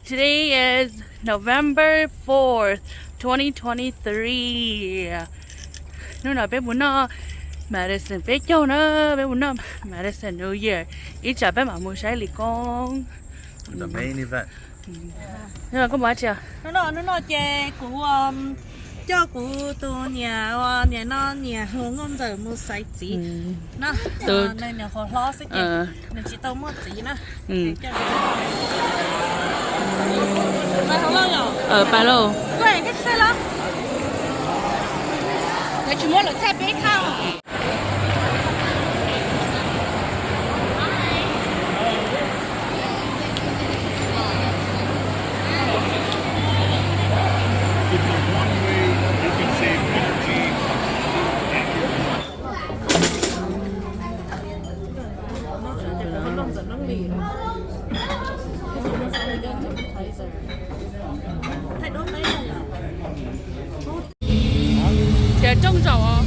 Today is November fourth, twenty twenty-three. Hnub no peb mus noj medicine peb caug na, peb mus noj medicine New Year, ib tsam peb mam mus saib Lis Koob. Hnub no koj mus dab tsi? Hnub no ces kuv coj kuv tus niam, niam no niam hu Nkauj Ntxawm mus xaiv txiv no, nws niam qhuav hlob xwb ces nws tsis tau muaj txiv na. Pais lauj. Lawv tsis muab lawv txhaj peb thaj. If you one way, you can save energy and your Ces rooj zaum os.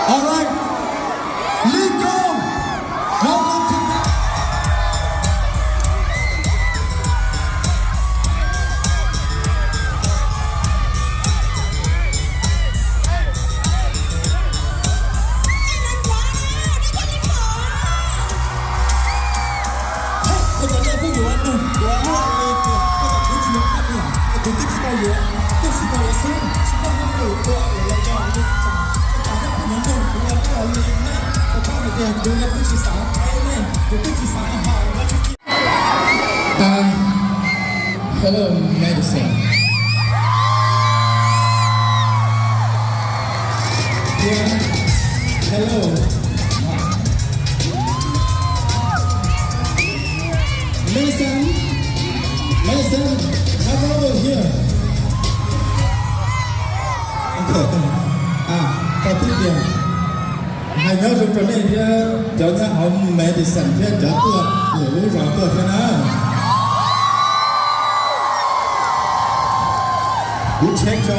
All right. Lis Koob, welcome to Kuv twb tsis tau yuav, twb tsis tau yuav xwb, tsis muaj hauj lwm ua, ua li cas, ua cas nej pheej nyob nug kuv ua li ne, kuv paub hais tias kuv twb tsis xav, kuv twb tsis xav hais. Hello, medicine. Yeah. Hello. Medicine. Medicine. Come over here. Ok. Tau tib pliag. Hais nyob zoo rau nej thiab cov nyob hauv medicine thiab cov tuaj lwm lub zos tuaj thiab na. Kuv check tso.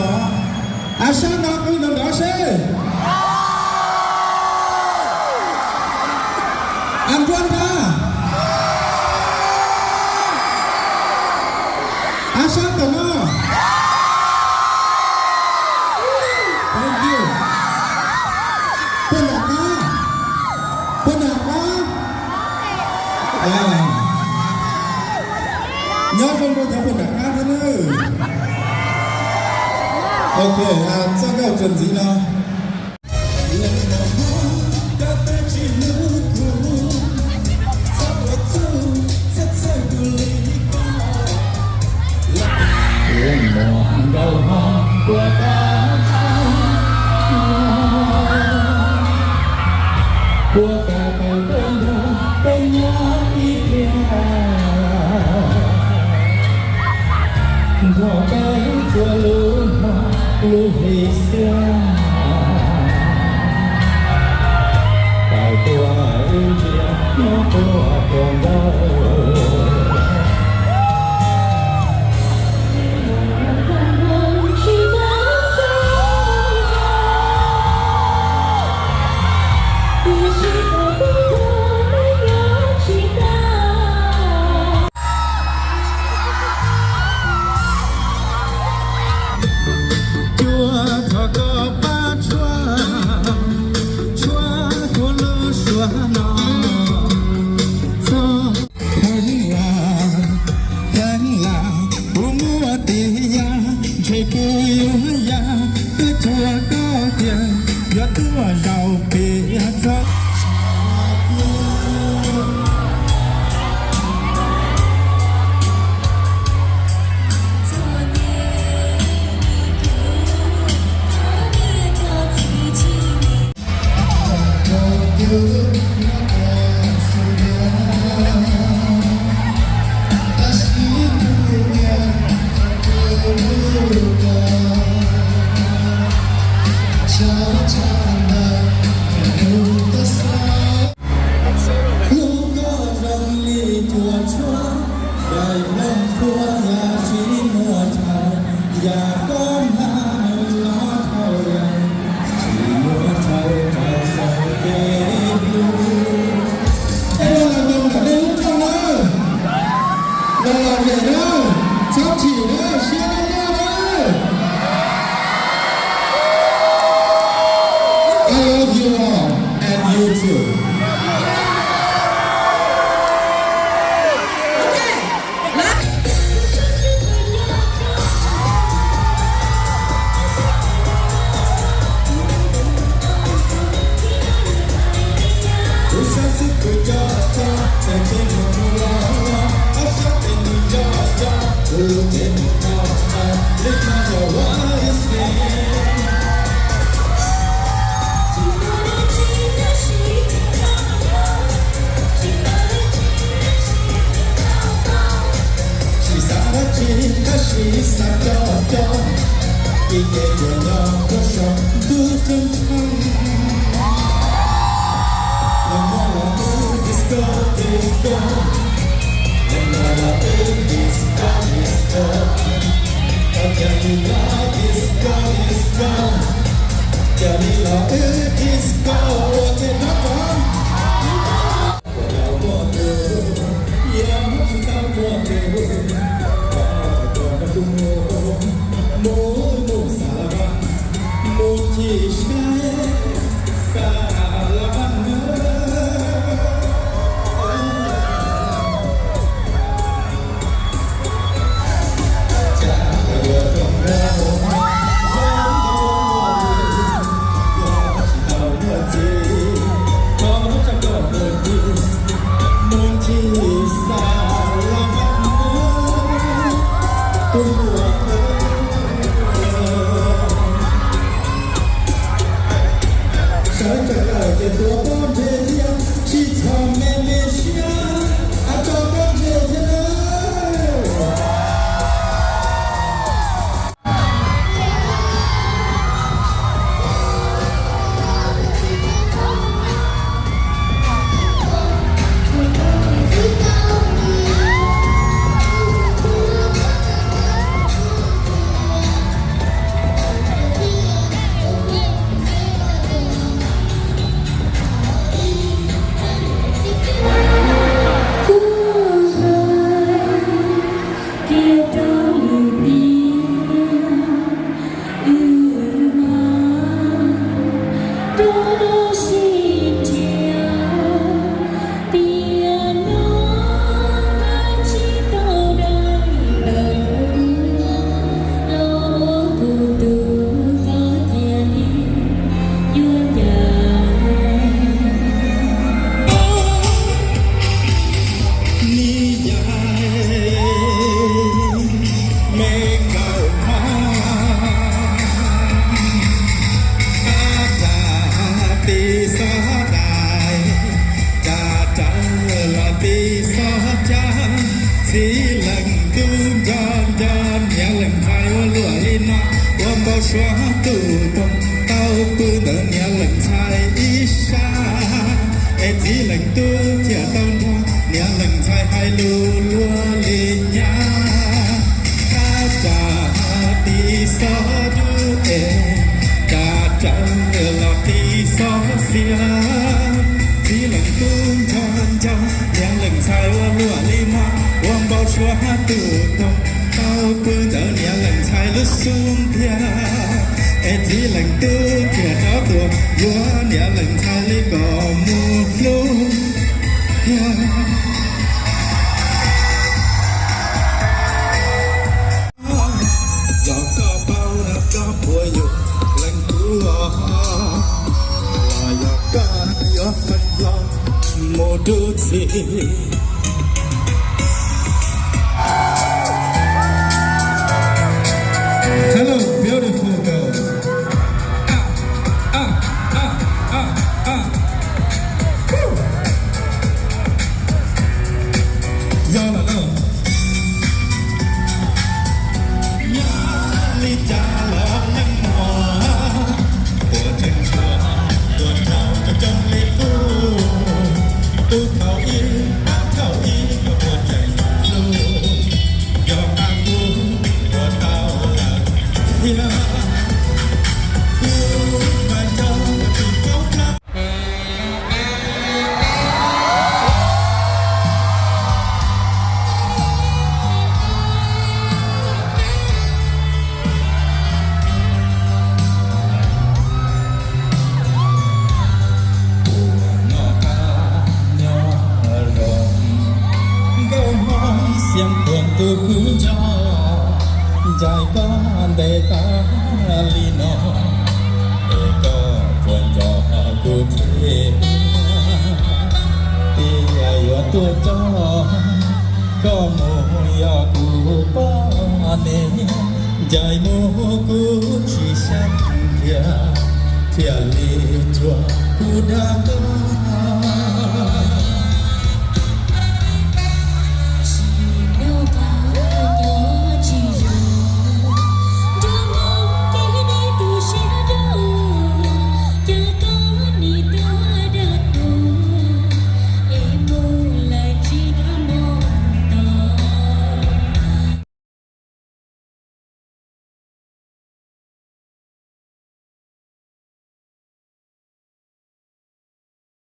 Ab, sab no qw nrov nrov seb. Ab, nruab nrab. Ab, sab tom no. Thank you. Puag nram qab. Puag nram qab. Nyob zoo rau cov puag nram qab thiab nawb. Ok, txoj nkauj txuas ntxiv no. Puas tas tau tuaj nrog peb nyob ib pliag, nrog peb txhua lub hmo lub hli xiab, tawm tuaj ib pliag nyob puag puag nraud. Cua thov koj pab tshuab, tshuab hauv lub suab no txog. Yam koj hnav nws los dhau lawm, tsis yuav dhau rau txoj kev hlub. Tej no los nyob ntawm nej lub rooj na, los lom zem na, txhob chim na, siab loj loj na. I love you all and you too. Tsis xav dab tsi tab sis xav coj coj, ib ce tsuas nyob puag saum ntuj ceeb tsheej. Los muaj los wb disco, disco, los muaj los wb disco, disco, ua cas li los disco, disco, cas li los wb disco ua ke nyob rau. Yog tsis tau muaj tus, koj tau koj nrog kuv mus, mus mus Xas Las Vaj, mus ncig saib Xas Las Vaj na. Sawv tsees lawm ces tuav pob ntseg thiab, tsis txhob me me siab, tuav pob ntseg thiab nawb. Kuv hais kiag rau lwm tiam, wb mam rov los sib nrhiav. Tiam no koj tsis tau dai ntawm kuv los ua kuv tus, koj cia li yuav cas. Ni yais me nkauj mog, tab ras tis xob dais, ras rawv los tis xob cab, txiv leej tub nco nco niam leej ntxhais ua luaj li no, ua npau suav tus toog tau pw ntawm niam leej ntxhais ib sab, es txiv leej tub thiaj tau nrog niam leej ntxhais hais lus luag li nyab. Tab ras tis xob dub es, ras rawv los tis xob xiab, txiv leej tub nco nco niam leej ntxhais ua luaj li no, ua npau suav tus toog tau pw ntawm niam leej ntxhais lub xub ntiag, es txiv leej tub thiaj rov tuaj yuav niam leej ntxhais li kom mus hlub thiab. Yog koj paub no koj puas yuav leej tub, los yog koj yuav feem hlo mus dub txig. Hello, beautiful girls. Yog lawm lauj. Yog li cas los leej muam, puas tseem tshuav tuaj nrog coob coob li kuv, tu thaum ib, tu Noj qab nyob zoo, nkauj Hmoob Xeev Khuam tus kub ntxhov, ncaim koj ntev tas li no, es koj puas nco kuv thiab? Tias yuav tuaj coj koj mus yog kuv poj niam, ncaim mus kuv tsis xav kiag, thiaj li cuag kuv dag koj.